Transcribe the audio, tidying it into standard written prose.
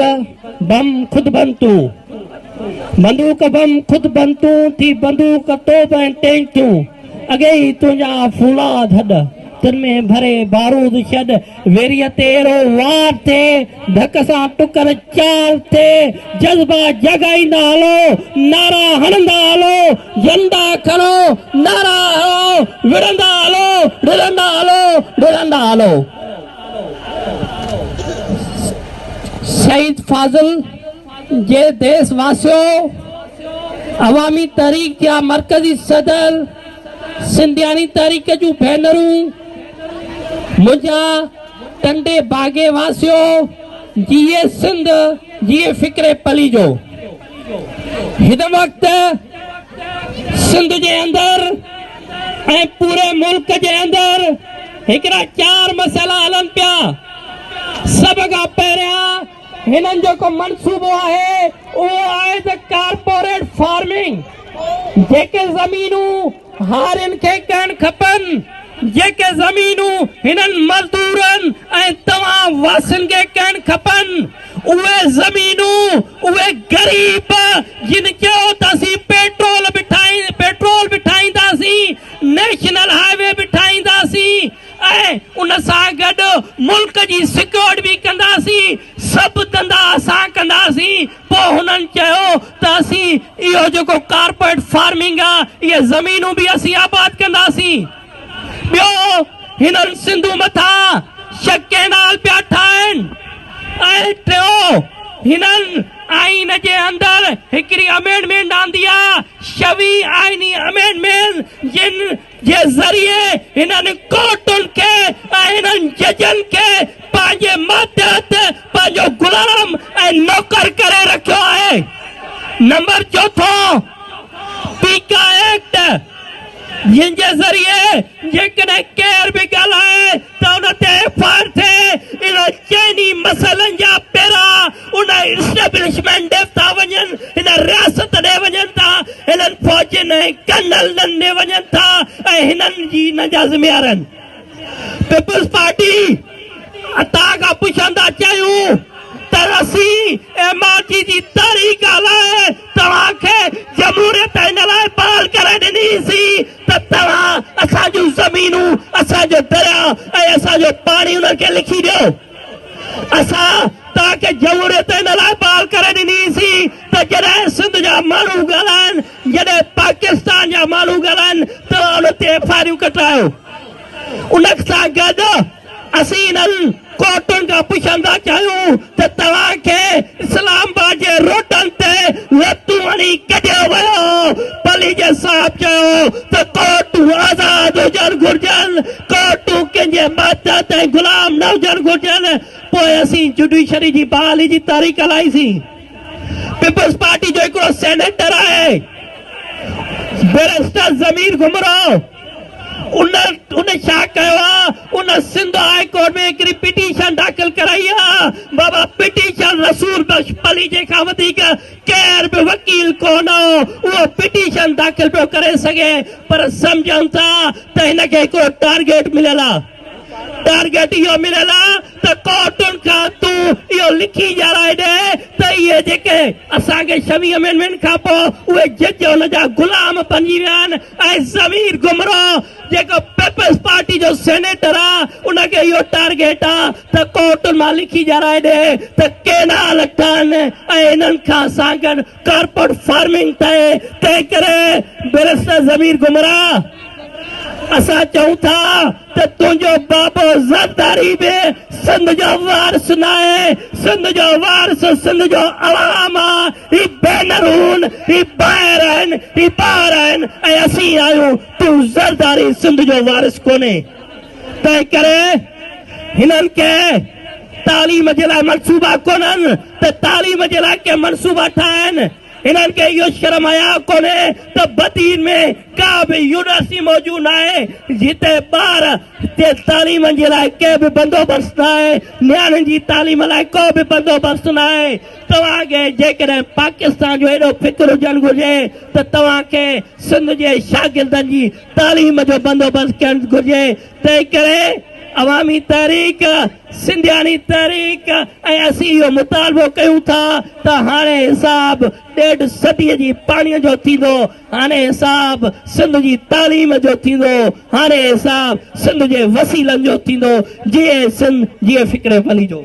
Bomb خود بن تون، بندوق بم خود بن تون، ٿي بندوق توب ۽ ٽينڪ ٿيون، اڳي ئي تنهنجا فولاد هڏ، تن ۾ ڀري بارود ڇڏ، ويريء تي اهڙو وار ٿئي، ڌڪ سان ٽڪر چار ٿئي، جذبا جاڳائيندا هلو، نعرا هڻندا هلو، جهنڊا کڻو، نعرا هڻو، وڙهندا هلو، ڊڄندا هلو، ڊڄندا هلو. شهيد فاضل جي ديس واسيو، عوامي تحريڪ جا مرڪزي صدر، سنڌياڻي تحريڪ جون ڀينرون، منهنجا ٽنڊي باگي واسيو، جيئي سنڌ جيئي فڪر پليجو. هن وقت سنڌ جي اندر ۽ پوري ملڪ جي اندر هڪڙا چار مسئلا هلن پيا. سڀ کان پهريان هنن جيڪو منصوبو آهي اهو آهي ته ڪارپوريٽ فارمنگ، جيڪي زمينون هارين کي ڪرڻ کپن، جيڪي زمينون هنن مزدورن ۽ توهان واسين کي ڪرڻ کپن، اهي زمينون اهي غريب جن چيو ته اسين پيٽرول به پيٽرول به ٺاهينداسين، نيشنل هاء وي به ٺاهينداسين ۽ ان سان گڏ ملڪ جي سيڪيورٽ به ڪنداسين، سڀ ڌنڌا اسان ڪنداسين. پوء هنن چيو ته اسين اهو جيڪو ڪارپوريٽ فارمنگ آ اهي زمينون به اسين آباد ڪنداسين. ٻيو هنن سنڌو مٿان ڇهه ڪئنال پيا ٺاهن ۽ ٽيو هنن آئين جي اندر هڪڙي امينڊمينٽ آندي آ ڇويهه آئيني امينڊمينٽ جن جي ذريعي هنن ڪورٽن کي ۽ هنن ججن کي پنهنجي ماتحت پنهنجو غلام ۽ نوڪر ڪري رکيو آهي. نمبر چوٿون پيڪا ايڪٽ جنهن جي ذريعي جيڪڏهن ڪير به ڳالهائي ته ان تي ايف I R ٿئي. انهن چئني مسئلن جا پيرا ان اسٽيبلشمينٽ ڏي ٿا وڃن، هن رياست ڏي وڃن ٿا، هنن فوجين ۽ ڪرنلن ڏي وڃن ٿا ۽ هنن جي انهن جا ذميوار آهن. پيپلز پارٽي توهان کان پڇڻ ٿا چاهيون ته اسين ايم آر ڊي جي تحريڪ هلائي توهان کي جمهوريت ان لاء بحال ڪري ڏني سين ته توهان اسان جون زمينون، اسان جو درياء ۽ اسان جو پاڻي انهن کي لکي ڏيو. اسان توهان کي جمهوريت ان لاء بحال ڪري ڏني سين ته جڏهن سنڌ جا ماڻهو ڳالهائن، جڏهن پاڪستان جا ماڻهو ڳالهائن توهان ان تي ايف I آريون ڪٽرايو. ان سان گڏ اسين انهن ڪورٽن کان پڇڻ ٿا چاهيون ته توهان کي اسلام آباد جي روڊن تي لتون هڻي ڪڍيو ويو. پليجي صاحب چيو ته ڪورٽون آزاد هجڻ گهرجن، ڪورٽون ڪنهن جي ماتحت ۽ غلام نه هجڻ گهرجن. پوء اسين جڊيشري جي بحالي جي تحريڪ هلائيسين. پيپلز پارٽي جو هڪڙو سينيٽر آهي بئريسٽر ضمير گهمرو. ان ان ڇا ڪيو آ ان سنڌ هاء ڪورٽ ۾ هڪڙي پٽيشن داخل ڪرائي آ بابا پٽيشن رسول بخش پليجي کان وڌيڪ ڪير به وڪيل ڪونه هو اهو پٽيشن داخل پيو ڪري سگهي پر سمجهن ٿا ته هن کي هڪڙو ٽارگيٽ مليل آ ٽارگيٽ اهو مليل آ ته ڪورٽن کان تون اهو لکي ڄاڻائي ڏي ته اهي جيڪي اسان کي ڇويهه امينڊمينٽ کان پوء اهي جج ان جا غلام بنجي ويا آهن ۽ ضمير گهمرو جيڪو پيپلز پارٽي جو سينيٽر آ ان کي اهو ٽارگيٽ آ ته ڪورٽن مان لکي ڄاڻائي ڏي ته ڪينال ٺهن ۽ انهن کان سان گڏ ڪارپوريٽ فارمنگ ٺهي تنهن ڪري بئريسٽر ضمير گهمرا اسان چئون ٿا ته تنهنجو بابو زرداري به سنڌ جو وارث ناهي، سنڌ جو وارث سنڌ جو عوام آ، هي ڀينرون، هي ڀائر آهن، هي ٻار آهن ۽ اسين آهيون، تون زرداري سنڌ جو وارث ڪونهي. تنهن ڪري هنن کي تعليم جي لاء منصوبا ڪونهن ته تعليم جي لاء ڪي منصوبا ٺاهن. هنن کي اهو شرم حياء ڪونهي ته بدين ۾ ڪا به يونيورسٽي موجود ناهي جتي ٻار جي تعليم جي لاء ڪي به بندوبست ناهي، نياڻين جي تعليم لاء ڪو به بندوبست ناهي. توهان کي جيڪڏهن پاڪستان جو ايڏو فڪر هجڻ گهرجي ته توهان کي سنڌ جي شاگردن جي تعليم جو بندوبست ڪرڻ گهرجي. تنهن ڪري عوامي تحريڪ، سنڌياڻي تحريڪ ۽ اسين اهو مطالبو ڪيون ٿا ته هاڻي حساب ڏيڍ صديء جي پاڻيء جو ٿيندو، هاڻي حساب سنڌ جي تعليم جو ٿيندو، هاڻي حساب سنڌ جي وسيلن جو ٿيندو، جيئي سنڌ، جيئي فڪر پليجو.